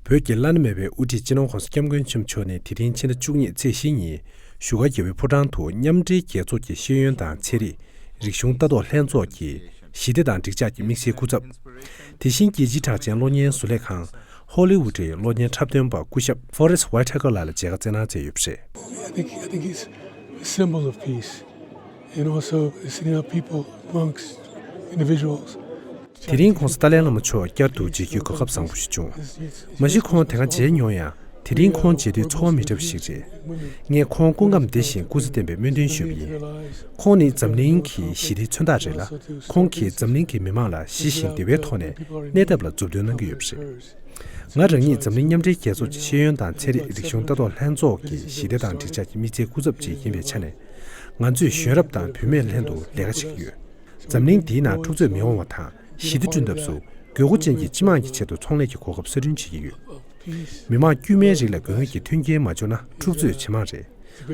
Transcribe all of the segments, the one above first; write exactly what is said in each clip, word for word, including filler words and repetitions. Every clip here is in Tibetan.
བོད་ཀྱི་བླ་ན་མེད་པའི་དབུ་ཁྲིད་སྤྱི་ནོར་༸གོང་ས་༸སྐྱབས་མགོན་ཆེན་པོ་མཆོག་ནས་དེ་རིང་ཕྱི་ཟླ་བཅུ་གཉིས་ཚེས་བཞི་ཉིན་བཞུགས་སྒར་རྒྱལ་བའི་ཕོ་བྲང་དུ་མཉམ་འབྲེལ་རྒྱལ་ཚོགས་ཀྱི་ཤེས་ཡོན་དང་ཚན་རིག་རིག་གཞུང་ལྟ་རྟོག་ལྷན་ཚོགས་ཀྱི་ཞི་བདེ་དང་འགྲིག་འཇགས་ཀྱི་དམིགས་བསལ་སྐུ་ཚབ། དེ་བཞིན་རྒྱལ་སྤྱིའི་གྲགས་ཅན་གློག་བརྙན་བཟོ་ལས་ཁང་ཧོ་ལི་ཝུད་ཀྱི་གློག་བརྙན་འཁྲབ་སྟོན་པ་སྐུ་ཞབས་Forest Whitaker ལགས་ལ་མཇལ་ཁ་བསྩལ་གནང་མཛད་ཡོད་པ་རེད། I think, I think it's a symbol of peace and also sending out people amongst individuals. དེ་རིང་༸གོང་ས་ཏཱ་ལའི་བླ་མ་མཆོག་བསྐྱར་དུ་མཇལ་རྒྱུའི་གོ་སྐབས་བཟང་པོ་ཞིག་བྱུང་། མ་གཞི་ཁོང་དེ་སྔ་མཇལ་མྱོང་ཡང་དེ་རིང་ཁོང་མཇལ་དུས་ཚོར་བ་མི་འདྲ་བ་ཞིག་རེད། ངས་ཁོང་སྐུ་ཁམས་བདེ་ཞིང་ཀུན་ས་བརྟན་པའི་སྨོན་འདུན་ཞུས་པ་ཡིན། ཁོང་ནི་འཛམ་གླིང་གི་ཞི་བདེའི་མཚོན་རྟགས་རེད་ལ། ཁོང་གིས་འཛམ་གླིང་གི་མི་མང་ལ་ཞི་ཞིང་བདེ་བའི་ཐོག་ནས་གནས་ཐབས་ལ་མཛུབ་སྟོན་གནང་གི་ཡོད་པ་རེད། ང་རང་ཉིད་འཛམ་གླིང་མཉམ་འབྲེལ་རྒྱལ་ཚོགས་ཀྱི་ཤེས་ཡོན་དང་ཚན་རིག་རིག་གཞུང་ལྟ་རྟོག་ལྷན་ཚོགས་ཀྱི་ཞི་བདེ་དང་འགྲིག་འཇགས་ཀྱི་དམིགས་བསལ་སྐུ་ཚབ་ཅིག་ཡིན་པའི་ཆ་ནས། ང་ཚོས་གཞོན་རབ་དང་བུད་མེད་ལྷན་དུ་ལས་ཀ་བྱེད་ཀྱི་ཡོད། འཛམ་གླིང་འདིའི་ནང་འཁྲུག་རྩོད་མི་འོང་བ་དང་ཞི་བདེ་བསྐྲུན་ཐབས་སུ་དགོས་མཁོ་ཅན་གྱི་སྤྱི་དམངས་ཀྱི་ཆེད་དུ་ཚོང་ལས་ཀྱི་གོ་སྐབས་གསར་སྐྲུན་བྱེད་ཀྱི་ཡོད། མི་དམངས་དཀྱུས་མའི་རིགས་ལ་དགོས་ངེས་ཀྱི་མཐུན་རྐྱེན་མ་འབྱོར་ན་འཁྲུག་རྩོད་ཇེ་མང་རེད།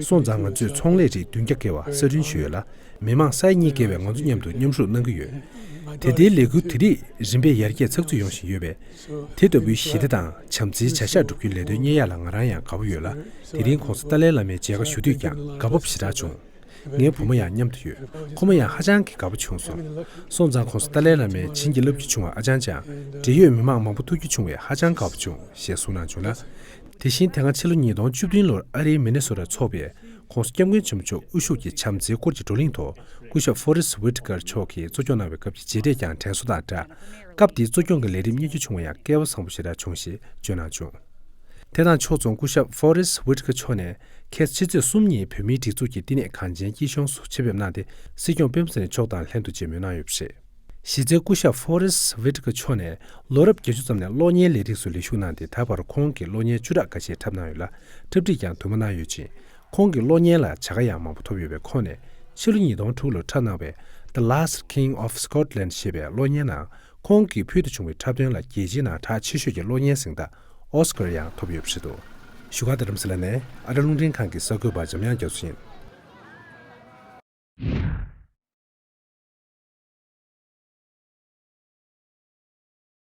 སོང་ཙང་ང་ཚོས་ཚོང་ལས་རིགས་བདུན་བརྒྱ་བརྒལ་བ་གསར་སྐྲུན་ཞུས་ཡོད་ལ། མི་མང་ས་ཡ་གཉིས་བརྒལ་བས་ང་ཚོ་མཉམ་དུ་མཉམ་ཞུགས་གནང་གི་ཡོད། དེ་ལྟའི་ལས་འགུལ་དེ་རིགས་རིམ་པས་ཡར་རྒྱས་ཚགས་ཚུད་ཡོང་བཞིན་ཡོད་པས། དེ་ལྟ་བུའི་ཞི་བདེ་དང་བྱམས་བརྩེའི་བྱ་གཞག་བསྒྲུབ་རྒྱུའི་ལས་དོན་གཉེར་ཡག་ལ་ང་རང་ཡང་དགའ་པོ་ཡོད་ལ། དེ་རིང་༸གོང་ས་ཏཱ་ལའི་བླ་མའི་མཇལ་ཁ་ཞུ་དུས་ཀྱང་དགའ་སྤོབས་ཞེ་དྲག་བྱུང་། ངའི་བུ་མོ་ཡང་མཉམ་དུ་ཡོད། ཁོ་མོ་ཡང་ཧ་ཅང་གི་དགའ་པོ་བྱུང་སོང་། སོང་ཙང་༸གོང་ས་ཏཱ་ལའི་བླ་མས་བྱིན་གྱིས་བརླབས་ཀྱི་བྱུང་བ་ཨ་ཅང་ཅང་། འབྲེལ་ཡོད་མི་མང་མང་པོ་ཐུག་རྒྱུ་བྱུང་བས་ཧ་ཅང་དགའ་པོ་བྱུང་ཞེས་གསུངས་གནང་བྱུང་ལ། དེ་བཞིན་དེ་སྔ་ཕྱི་ལོ་ཉིས་སྟོང་བཅུ་བདུན་ལོར་ཨ་རིའི་མི་ནི་སོ་ཊར་འཚོགས་པའི་༸གོང་ས་༸སྐྱབས་མགོན་ཆེན་པོ་མཆོག་དབུ་བཞུགས་ཀྱི་བྱམས་བརྩེའི་སྐོར་གྱི་བགྲོ་གླེང་ཐོག་སྐུ་ཞབས་Forest Whitaker མཆོག་གིས་གཙོ་སྐྱོང་གནང་བའི་སྐབས་ཀྱི་མཇལ་འཕྲད་ཀྱང་དྲན་གསོ་དང་སྦྲགས། སྐབས་དེའི་གཙོ་སྐྱོང་གི་ལས་རིམ་གཉེར་རྒྱུ་བྱུང་བ་ཡང་སྐལ་བ་བཟང་པོ་ཞེ་དྲག་བྱུང་ཞེས་བརྗོད་གནང་བྱུང་། དེ་དང་ཕྱོགས་མཚུངས་སྐུ་ཞབས་Forest Whitaker མཆོག་ནས་ཁ་སང་ཕྱི་ཚེས་གསུམ་ཉིན་བོད་མིའི་སྒྲིག་འཛུགས་ཀྱི་བསྟི་གནས་གངས་ཅན་སྐྱིད་གཤོངས་སུ་ཆེད་ཕེབས་གནང་སྟེ། སྲིད་སྐྱོང་སྤེན་པ་ཚེ་རིང་མཆོག་དང་ལྷན་དུ་མཇལ་མོལ་གནང་ཡོད་པ་རེད། གཞི་རྩའི་སྐུ་ཞབས་Forest Whitaker མཆོག་ནས་ལོ་རབས་བརྒྱད་ཅུ་ཙམ་ནས་གློག་བརྙན་ལས་རིགས་སུ་ལས་ཞུགས་གནང་སྟེ། ད་བར་ཁོང་གིས་གློག་བརྙན་བཅུ་ཕྲག་འགའ་ཤས་འཁྲབ་གནང་ཡོད་ལ། འཁྲབ་ཁྲིད་ཀྱང་དུ་མ་གནང་ཡོད་ཅིང་། ཁོང་གི་གློག་བརྙན་ལ་བྱ་དགའ་ཡང་མང་པོ་ཐོབ་ཡོད་པས། ཁོང་ནས་ཕྱི་ལོ་ཉིས་སྟོང་དྲུག་ལོར་འཁྲབ་གནང་བའི་The Last King of Scotland ཞེས་པའི་གློག་བརྙན་ནང་། ཁོང་གིས་ཕུལ་དུ་བྱུང་བའི་འཁྲབ་སྟོན་ལ་རྒྱལ་སྤྱིའི་ནང་གྲགས་ཆེ་ཤོས་ཀྱི་གློག་བརྙན་གཟེངས་རྟགས་ཨོ་སི་ཀར་ཡང་ཐོབ་ཡོད་པ་རེད་འདུག་བཞུགས་སྒར་རྡ་རམ་ས་ལ་ནས་ཨ་རི་རླུང་འཕྲིན་ཁང་གི་གསར་འགོད་པ་འཇམ་དབྱངས་རྒྱ་མཚོ་ཡིན།